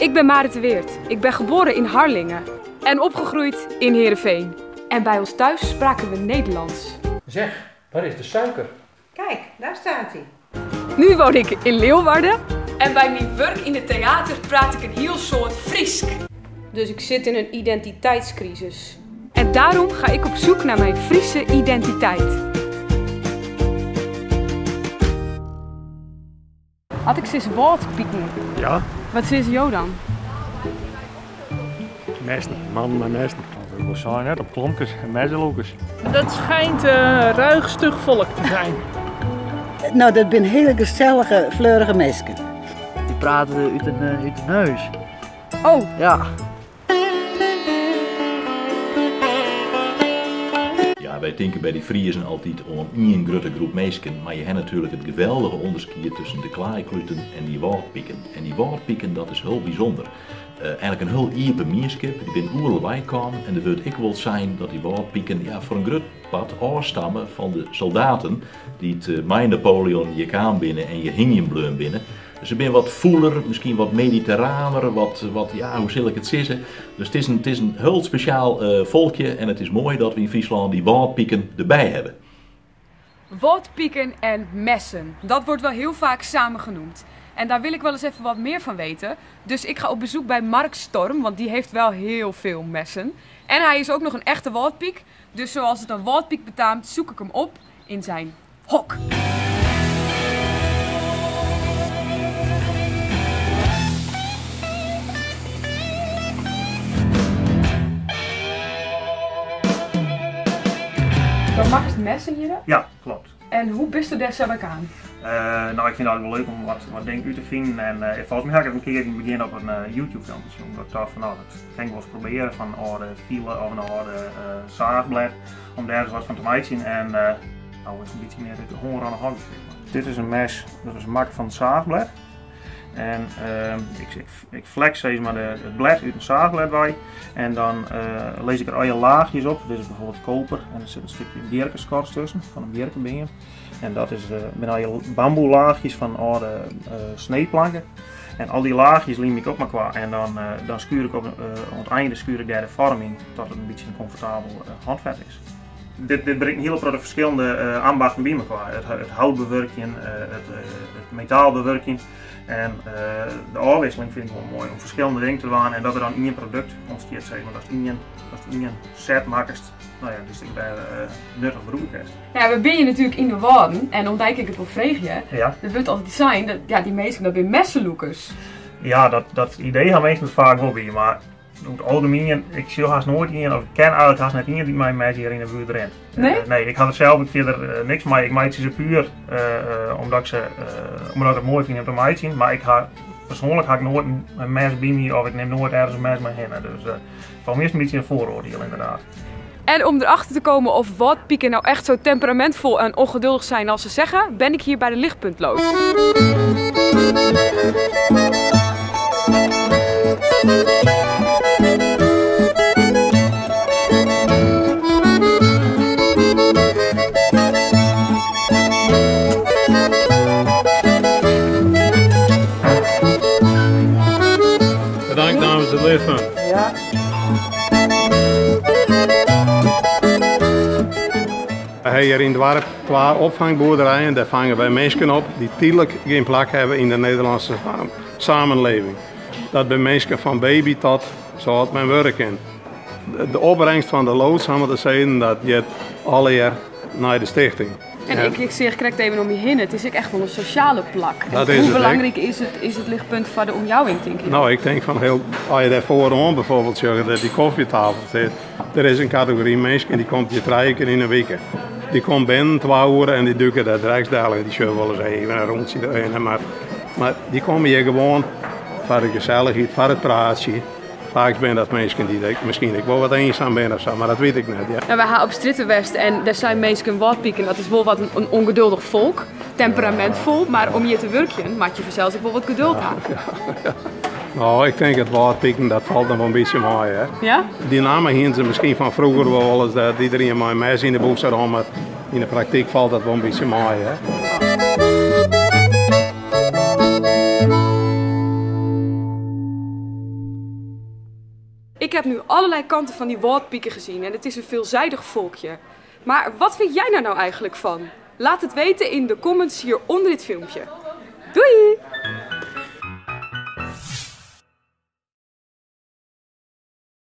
Ik ben Marit de Weerd. Ik ben geboren in Harlingen en opgegroeid in Heerenveen. En bij ons thuis spraken we Nederlands. Zeg, waar is de suiker? Kijk, daar staat hij. Nu woon ik in Leeuwarden. En bij mijn werk in het theater praat ik een heel soort Friesk. Dus ik zit in een identiteitscrisis. En daarom ga ik op zoek naar mijn Friese identiteit. Had ik sis pieken? Ja. Wat is jou dan? Mesten, man met mesten. We zijn net op klompjes en messenloekers. Dat schijnt een ruig stug volk te zijn. Nou, dat zijn hele gezellige, fleurige mensen. Die praten uit de neus. Oh. Ja. Ja, wij denken bij die Friesen altijd om één grote groep mensen, maar je hebt natuurlijk het geweldige onderscheid tussen de klaaikluten en die wâldpieken. En die wâldpieken, dat is heel bijzonder. Eigenlijk een heel iepen mierskip, die bin oerlewei kwam en er wordt ik wel zijn dat die wâldpieken, ja, voor een groot pad afstammen van de soldaten die het mijn Napoleon je kaam binnen en je hing bleun binnen. Dus ze zijn wat voeler, misschien wat mediterraner, wat, ja, hoe zal ik het zeggen? Dus het is een heel speciaal volkje en het is mooi dat we in Friesland die wâldpieken erbij hebben. Wâldpieken en messen, dat wordt wel heel vaak samen genoemd. En daar wil ik wel eens even wat meer van weten. Dus ik ga op bezoek bij Mark Storm, want die heeft wel heel veel messen. En hij is ook nog een echte wâldpiek. Dus zoals het een wâldpiek betaamt, zoek ik hem op in zijn hok. Maar mag het messen hier? Ja, klopt. En hoe bist u daar zelf aan? Nou, ik vind het altijd wel leuk om wat dingen uit te vinden. En volgens mij had ik het een keer in het begin op een YouTube filmpje zien. Omdat ik dacht van, nou, dat kan ik wel eens proberen van een oude file of een oude zaagblad. Om daar eens wat van te maken. En nou is het een beetje meer de honger aan de hand. Zeg maar. Dit is een mes, dat is mak van het zaagblad. En ik flex zeg maar het blad uit een zaagblad bij. En dan lees ik er al je laagjes op. Dit is bijvoorbeeld koper en er zit een stukje bjerkenschors tussen, van een bjerkenbeen. En dat is met al je bamboelaagjes van oude sneeplanken. En al die laagjes lim ik op elkaar. En dan schuur ik op het einde schuur ik daar de vorm in, tot het een beetje een comfortabel handvat is. Dit brengt een hele grote verschillende ambachten bij elkaar. Het houtbewerking, het metaalbewerking. En de afwisseling vind ik wel mooi om verschillende dingen te doen en dat er dan één product ontstaat. Zeg maar. Dat is één set makkest, nou ja, dus ik ben nuttig beroep. Ja, we ben je natuurlijk in de Wadden en omdat ik het wel vreeg je, ja. Dat wordt altijd zijn dat ja, die meesten dat zijn messenloekers. Ja, dat idee gaan mensen vaak wel bij, maar in het algemeen, ik zie haast nooit iemand, of ik ken eigenlijk haast net iemand die mijn mes hier in de buurt rent. Nee? Nee, ik had het zelf verder niks, maar ik maak ze puur omdat ik het mooi vind om te maken. Maar persoonlijk ga ik nooit een mes bij me of ik neem nooit ergens een mes mee heen. Dus voor mij is het een beetje een vooroordeel inderdaad. En om erachter te komen of wâldpieken nou echt zo temperamentvol en ongeduldig zijn als ze zeggen, ben ik hier bij de lichtpuntloods. Bedankt namens het lichtpunt. Ja. We hebben hier in het dorp 2 opvangboerderijen. Daar vangen wij mensen op die tijdelijk geen plek hebben in de Nederlandse samenleving. Dat bij mensen van baby tot zoals men werk in. De opbrengst van de loods hebben we te zeggen dat je het alle jaar naar de stichting. En ik zeg correct even om je heen, het is echt wel een sociale plak. Dat en is hoe het, belangrijk is het lichtpunt voor de omjouwing, denk ik? Nou, ik denk van heel, als je daar vooraan bijvoorbeeld zegt dat die koffietafel zit, er is een categorie mensen die komt hier 3 keer in een week. Die komt binnen 2 uur en die duiken daar rechts dadelijk, die zullen wel eens even een rondje erin, maar die komen hier gewoon voor de gezelligheid, voor het praatje. Vaak ben dat mensen die ik misschien ik wel wat eenzaam ben of zo, maar dat weet ik net. Ja. Nou, wij gaan op Strjittenwest en daar zijn mensen wâldpieken. Dat is wel wat een ongeduldig volk, temperamentvol, maar om hier te werken maak je vanzelf ook wel wat geduld aan. Ja, ja. Nou, ik denk het wâldpieken, dat valt nog wel een beetje mee. Hè? Ja? Die namen hingen ze misschien van vroeger wel eens dat iedereen maar een mes in de boek zat, maar in de praktijk valt dat wel een beetje mee. Hè? Ik heb nu allerlei kanten van die Wâldpiken gezien en het is een veelzijdig volkje. Maar wat vind jij daar nou eigenlijk van? Laat het weten in de comments hier onder dit filmpje. Doei!